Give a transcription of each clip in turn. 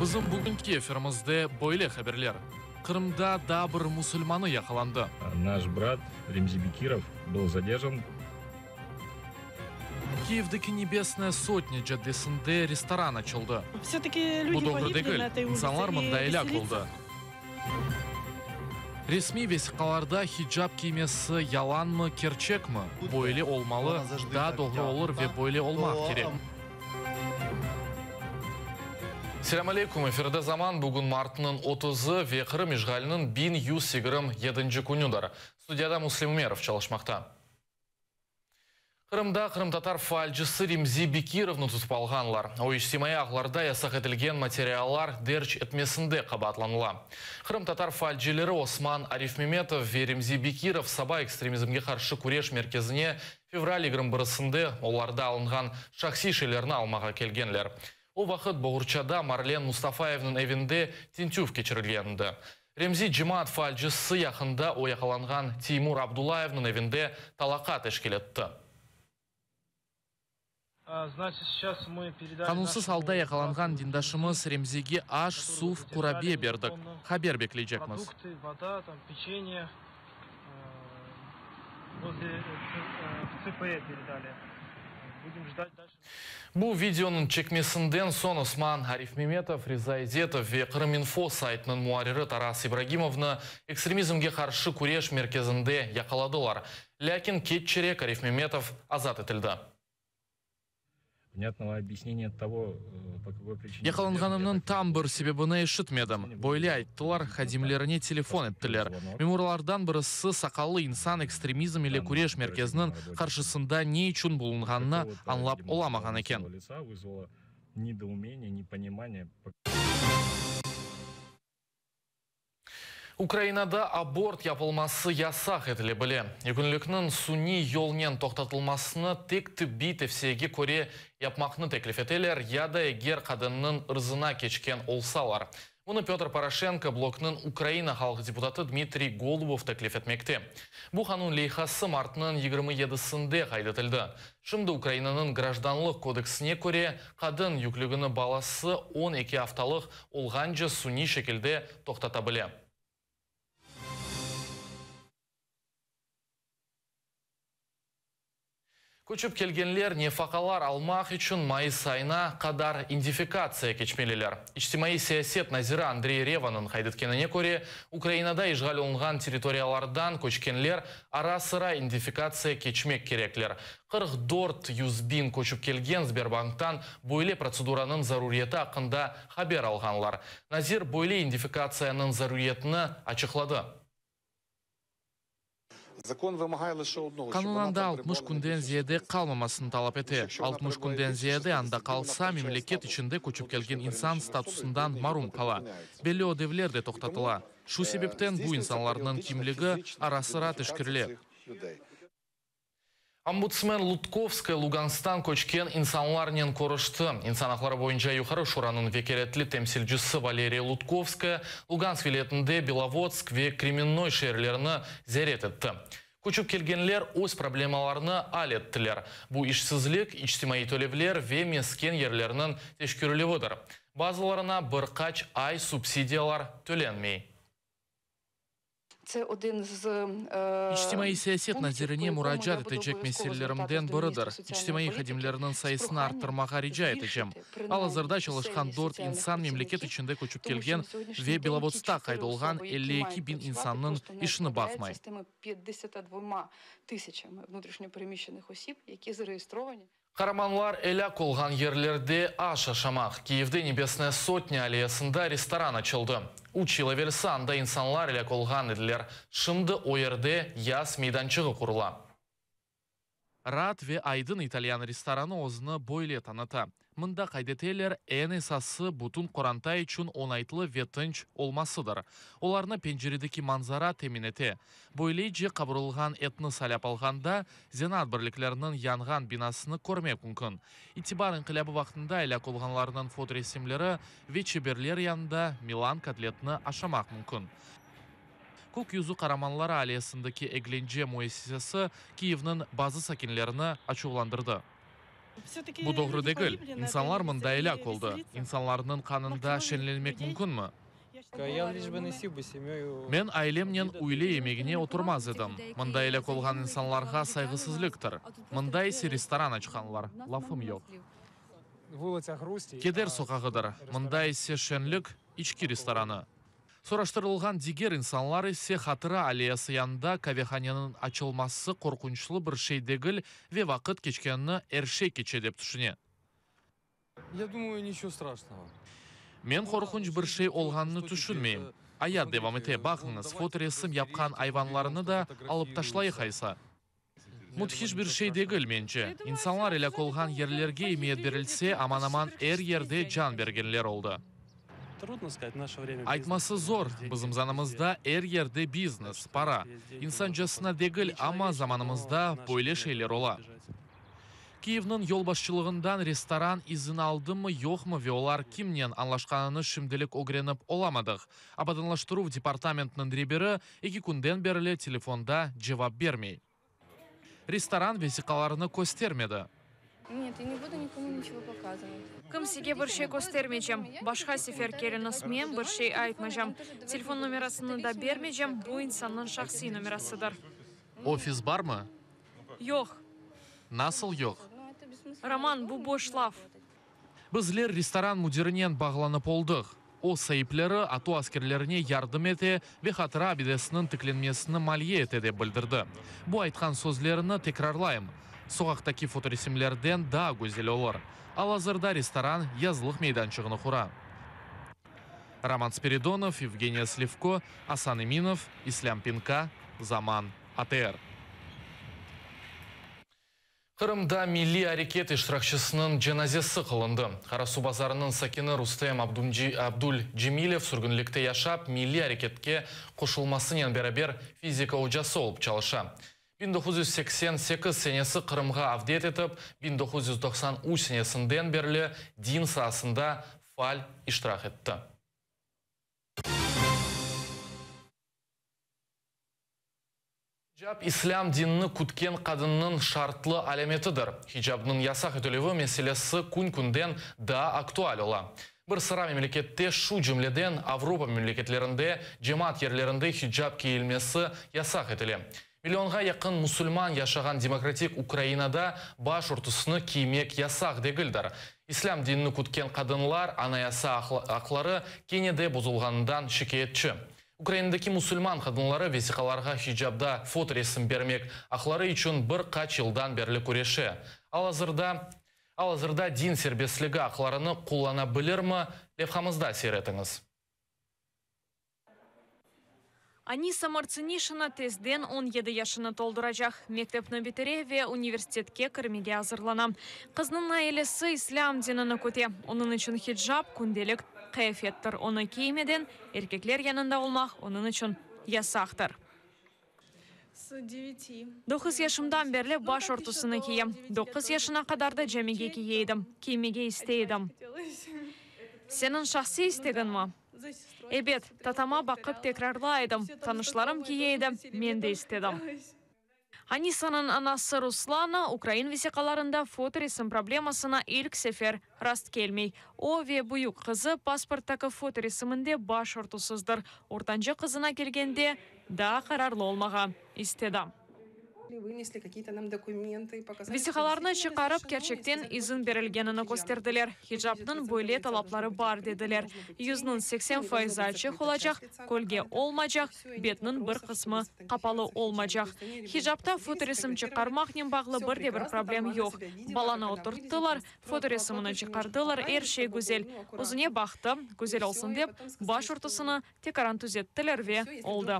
Bizim bugünki efirimizde böyle haberler, Qırımda daa bir musulmanı yaqalandı. Naş brat Remzi Bekirov был zadержан. Kiyevdeki Nebesnaya sotnâ caddesinde restoran açıldı. Vse-taki Bu люди doğru pogibli degil, na etoy insanlar ulitse, mında i elâk veselitsa. oldı. Resmiy vesiqalarda hicap kiymesi yalanmı, kerçekmi? Böyle olmalı, daa doğru olur ve böyle olmaq kerek. Selâm aleyküm, efirde Zaman, bugün martnıñ otuzı ve Qırım işğaliniñ 1127-nci künüdir. Studiyada Müslim Ümerov çalışmaqta. Qırımda qırımtatar faalcisi Remzi Bekirovnı tutıp alğanlar. O, içtimaiy ağlarda yasaq etilgen materiallar derc etmesinde qabaatlanıla. Qırımtatar faalcileri Osman Arifmemetov ve Remzi Bekirov saba ekstremizmge qarşı küreş merkezine fevral yigirmi birisinde olarda alınğan şahsiy şeylerni almağa kelgenler. O vaqıt Boğurçada Marlen Mustafayevniñ evinde tintüv keçirilgen edi. Remzi cemaat faalcisi yaqında o yaqalanğan Teymur Abdullayevniñ evinde talaqa teşkil etti. Qanunsız alda yaqalanğan dindaşımız Remzige aş, suv, qurabiye berdik. Haber bekleycekmiz. Bu videonıñ çekmesinden soñ Osman Arifmemetov, Riza İzetov ve Qırıminfo saytınıñ muarriri Taras İbragimovnı ekstremizmge qarşı küreş merkezinde yaqaladılar. Lâkin keççerek Arifmemetov azat etildi. Yaqalanğanımnıñ tam bir sebebini eşitmedim. Böyle ayttılar, hadimlerine telefon ettiler. Memurlardan birisi saqallı insan ekstremizm ile küreş merkeziniñ qarşısında ne içün bulunğanını añlap olamağan eken. Ukrainada abort yapılması yasaq etile bile. Yükünlikniñ suniy yolnen toqtatılmasını tek tıbbiy tevsiyege köre yapmaqnı teklif eteler ya da eger qadınnıñ ırzına keçken olsalar. Bunı Pötr Poroşenko bloknıñ Ukraina halq deputatı Dmitriy Golubov teklif etmekte. Bu qanun leyhası martnıñ 27-sinde qayd etildi. Şimdi Ukrainanıñ Grajdanlıq kodeksine köre, qadın yüklügini balası 12 aftalıq olğance suniy şekilde toqtata bile. Köçip kelgenler nefaqalar almaq içün mayıs ayına qadar identifikatsiya keçmeliler. İçtimaiy siyaset naziri Andrey Revanıñ qayd etkenine köre, Ukrainada işğal olunğan territoriyalardan köçkenler ara-sıra identifikatsiya keçmek kerekler. 44 100 biñ köçip kelgen Sberbanktan böyle protseduranıñ zaruriyeti aqqında haber alğanlar. Nazir böyle identifikatsiyanıñ zaruriyetini açıqladı. Qanun anda 60 künden ziyade qalmamasını talap ete. 60 künden ziyade anda qalsa, memleket içinde köçip kelgen insan statusından marum qala. Belli ödevler de toqtatıla. Şu sebepten bu insanlarnıñ kimligi ara-sıra teşkerile. Ombudsmen Lutkovskaya Lugansktan köçken insanlarnen körüşti. İnsan aqları boyunca Yuqarı Şuranıñ vekâletli temsilcisi Valeriya Lutkovskaya Lugansk vilâyetinde Belovodsk ve Kremennoy şeerlerini ziyaret etti. Köçip kelgenler öz problemalarını al ettiler. Bu işsizlik, içtimaiy tölevler ve mesken yerlerniñ teşkerilüvidir. Bazılarına bir qaç ay subsidiyalar tölenmey. İçtimaiy siyaset nazirine muracaat etecek meselelerimden biridir, içtimaiy hadimlerniñ sayısını arttırmağa rica etecem. Al-azırda çalışqan dört insan memleket içinde köçip kelgen ve Belovodskta qayd olğan 52 biñ insannıñ işini baqmay. Qaramanlar elâk olğan yerlerde aş aşamaq. Kiyevde Nebesnaya sotnâ alleyasında restoran açıldı. Üç yıl evelsi anda insanlar elâk olğan ediler. Şimdi o yerde yaz meydançığı qurula. Raat ve aydın italyan restoranı özüni böyle tanıta. Mında qayd eteler, eñ esası, bütün qoranta içün oñaytlı ve tınç olmasıdır. Olarnı penceredeki manzara temin ete. Böylece, qavurılğan etni saylap alğanda, zenaat birlikleriniñ yanğan binasını körmek mümkün. İtibar inqilâbı vaqtında elâk olğanlarnıñ fotoresimleri ve çeberler yanında Milan kotletini aşamaq mümkün. Kök yüzü qaramanları alleyasındaki eglence müessisesi Kiyevniñ bazı sakinlerini açuvlandırdı. Bu doğru degil. İnsanlar mında elâk oldı. İnsanlarnıñ qanında şeñlenmek mümkünmi? Men ailemnen üyle yemegine oturmaz edim. Mında elâk olğan insanlarğa sayğısızlıqtır. Mında ise restoran açqanlar, lafım yoq. Keder soqağıdır, mında ise şeñlik, içki restoranı. Soraştırılğan diger insanlar ise Hatıra alleyası yanında qavehaneniñ açılması qorqunçlı bir şey degil ve vaqıt keçkenini er şey keçe dep tüşüne. Men qorqunç bir şey olğanını tüşünmeyim. Ayat devam ete, baqıñız, fotoresim yapqan ayvanlarnı da alıp taşlayıq aysa. Müthiş bir şey degil, mence. İnsanlar elâk olğan yerlerge emiyet berilse, aman-aman er yerde can bergenler oldı. Aytması zor, bizim zanımızda er yerde biznes, para. İnsancasına degil, amma zamanımızda böyle şeyler ola. Kiyevniñ yolbaşçılığından restoran izin aldımı-yoqmı ve olar kimnen añlaşqanını şimdilik ögrenip olamadıq. Abadanlaştıruv departamentiniñ reberi eki künden berli telefonda cevap bermey. Restoran vesiqalarını köstermedi. Kimsege bir şey köstermeycem. Başqa sefer keliñiz, men bir şey aytmaycam. Telefon nomerasını da bermeycem, bu insannıñ şahsiy nomerasıdır. Ofis barmı? Yoq. Nasıl yoq? Roman, bu boş laf. Bizler restoran müdirinen bağlanıp oldıq. O, saipleri ATO askerlerine yardım ete ve hatıra abidesiniñ tiklenmesini maliye ete, dep bildirdi. Bu aytqan sözlerini tekrarlayım, soqaqtaki fotoresimlerden daa güzel olur. Al-azırda restoran yazlıq meydançığını qura. Roman Spiridonov, Yevgeniya Slivko, Asan Eminov, İslâm Pinka, Zaman, ATR. Qırımda milliy areket iştirakçisiniñ cenazesi qılındı. Qarasuvbazarınıñ sakini Rustem Abdulcemilev sürgünlikte yaşap, milliy areketke qoşulmasınen beraber fizika ocası olıp çalışa. 1988 senesi Qırımğa avdet etip, 1993 senesinden berli din saasında faal iştirak etti. Hicap, islâm dinini kütken qadınnıñ şartlı alâmetidir. Hicabnıñ yasaq etilüvi meselesi kün-künden daa aktual ola. Bir sıra memlekette, şu cümleden Avropa memleketlerinde, cemaat yerlerinde hicap kiyilmesi yasaq etile. Millionğa yaqın musulman yaşağan demokratik Ukrainada baş örtüsini kiymek yasaq degildir. İslâm dinini kütken qadınlar anayasa aqları kene de bozulğanından şikâyetçi. Ukrainadaki musulman qadınları vesiqalarğa hicabda fotoresim bermek aqları içün bir qaç yıldan berli küreşe. Al-azırda Al-azırda din serbestligi aqlarını qullana bilirmi, levhamızda seyir etiñiz. Anisa Martsinişina tezden 17 yaşını tolduracaq, mektepni bitire ve universitetke kirmege azırlana. Qıznıñ ailesi islâm dinini küte, onıñ içün hicap kündelik qıyafettir, onı kiymeden erkekler yanında olmaq onıñ içün yasaqtır. Doquz yaşımdan berli baş örtüsini kiyem. Doquz yaşına qadar da camige kiye edim, kiymege istey edim. Seniñ şahsiy istegiñmi? Ebet, tatama baqıp tekrarlay edim, tanışlarım kiye edi, men de istedim. Anisanıñ anası Ruslana ukrain vesiqalarında fotoresim problemasına ilk sefer rastkelmey. O ve büyük qızı pasporttaki fotoresiminde baş örtüsizdir. Ortancı qızına kelgende, daa qararlı olmağa istedi. Vesiqalarnı çıqarıp, kerçekten izin berilgenini kösterdiler. Hicapnıñ böyle talapları bar, dediler, yüzniñ 80 fayızı açıq olacaq, kölge olmaycaq, betniñ bir qısmı qapalı olmaycaq. Hicapta fotoresim çıqarmaqnen bağlı bir de bir problem yoq. Balanı oturttılar, fotoresimini çıqardılar, er şey güzel. Özüne baqtı, güzel olsun dep, baş örtüsini tekaran tüzettiler ve oldı.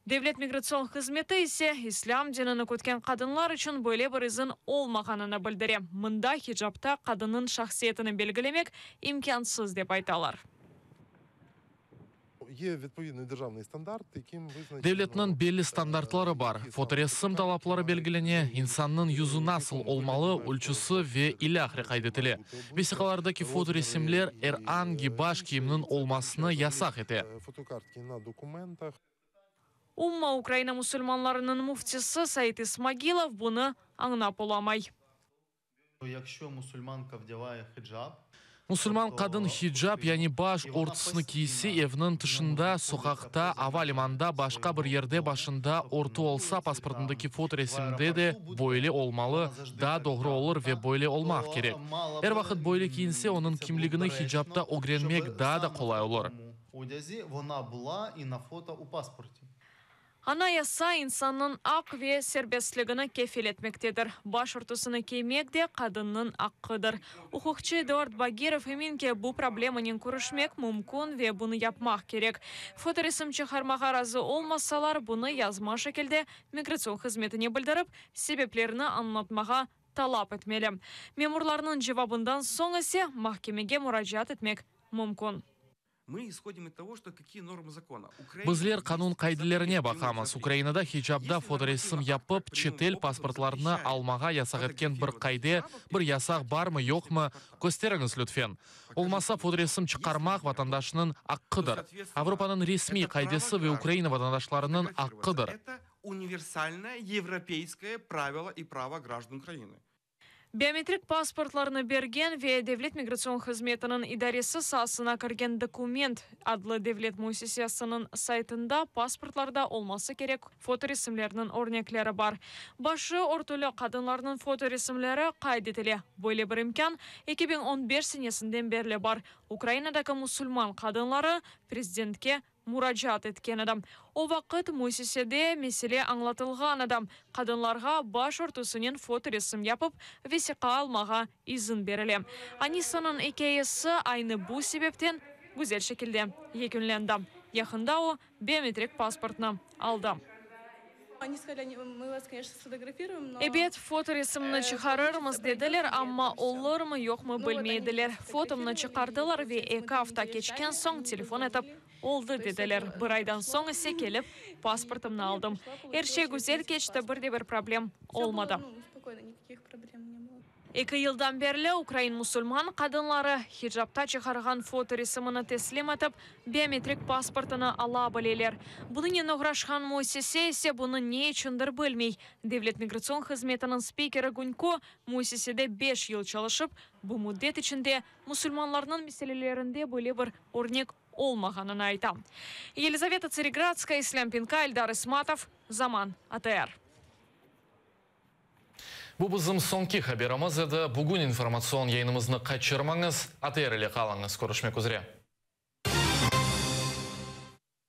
Devlet migratsion hızmeti ise, islâm dinini kütken qadınlar içün böyle bir izin olmağanını bildire. Mında hicapta qadınnıñ şahsiyetini belgilemek imkânsız, dep aytalar. Devletniñ belli standartları bar, fotoresim talapları belgilene, insannıñ yüzü nasıl olmalı, ölçüsi ve ilâhre qayd etile. Vesiqalardaki fotoresimler er angi baş kiyimniñ olmasını yasaq ete. Umma Ukraina musulmanlarınıñ müftisi Said İsmagilov bunı añlap olamay. Musulman qadın hicap, yani baş örtüsini kiyse, evniñ tışında, soqaqta, ava limanında, başqa bir yerde başında örtü olsa, pasportındaki fotoresimde de böyle olmalı, daa doğru olur ve böyle olmaq kerek. Er vaqıt böyle kiyinse, onıñ kimligini hicapta ögrenmek daa da qolay olur. Anayasa insannıñ aq ve serbestligini kefil etmektedir. Baş örtüsini kiymek de qadınnıñ aqqıdır. Uquqçı Eduard Bagirov emin ki, bu problemanen küreşmek mümkün ve bunı yapmaq kerek. Fotoresim çıqarmağa razı olmasalar, bunı yazma şekilde migratsion hızmetine bildirip, sebeplerini añlatmağa talap etmeli. Memurlarnıñ cevabından soñ ise mahkemege muracaat etmek mümkün. Bizler qanun qaidelerine baqamız. Ukrainada hicapda fotoresim yapıp, çetel pasportlarını almağa yasaq etken bir qaide, bir yasaq barmı-yoqmı, kösteriñiz lütfen. Olmasa, fotoresim çıqarmaq vatandaşnıñ aqqıdır. Avropanıñ resmiy qaidesi ve Ukraina vatandaşlarınıñ aqqıdır. Biometrik pasportlarnı bergen ve Devlet migratsion hızmetiniñ idaresi saasına kirgen Dokument adlı devlet müessisesiniñ saytında pasportlarda olması kerek fotoresimlerniñ örnekleri bar. Başı örtüli qadınlarnıñ fotoresimleri qayd etile. Böyle bir imkân 2015 senesinden berli bar. Ukrainadaki musulman qadınları prezidentke muracaat etken edi. O vaqıt müessisede mesele añlatılğan edi, qadınlarğa baş örtüsinen fotoresim yapıp, vesiqa almağa izin berile. Anisanıñ ikâyesi aynı bu sebepten güzel şekilde yekünlendi. Yaqında o, biometrik pasportnı aldı. Ebet, fotoresimni çıqarırmız, dediler, amma olurmı-yoqmı bilmey ediler. Fotomnı çıqardılar ve eki afta keçken soñ telefon etip, oldı, dediler. Bir aydan soñ ise kelip, pasportımnı aldım. Er şey güzel keçti, bir de bir problem olmadı. Eki yıldan berli ukrain musulman qadınları hicapta çıqarğan fotoresimini teslim etip, biometrik pasportını ala bileler. Bunıñnen oğraşqan müessise ise bunı ne içündir bilmey. Devlet migratsion hızmetiniñ spikeri Günko müessisede beş yıl çalışıp, bu müddet içinde musulmanlarnıñ meselelerinde böyle bir örnek olmağanını ayta. Yelizaveta Tseregradskaya, İslâm Pinka, Eldar İsmatov, Zaman, ATR. Bu bizim soñki haberimiz edi. Bugün informatsion yayınımıznı qaçırmañız, ATR ile qalıñız. Körüşmek üzre.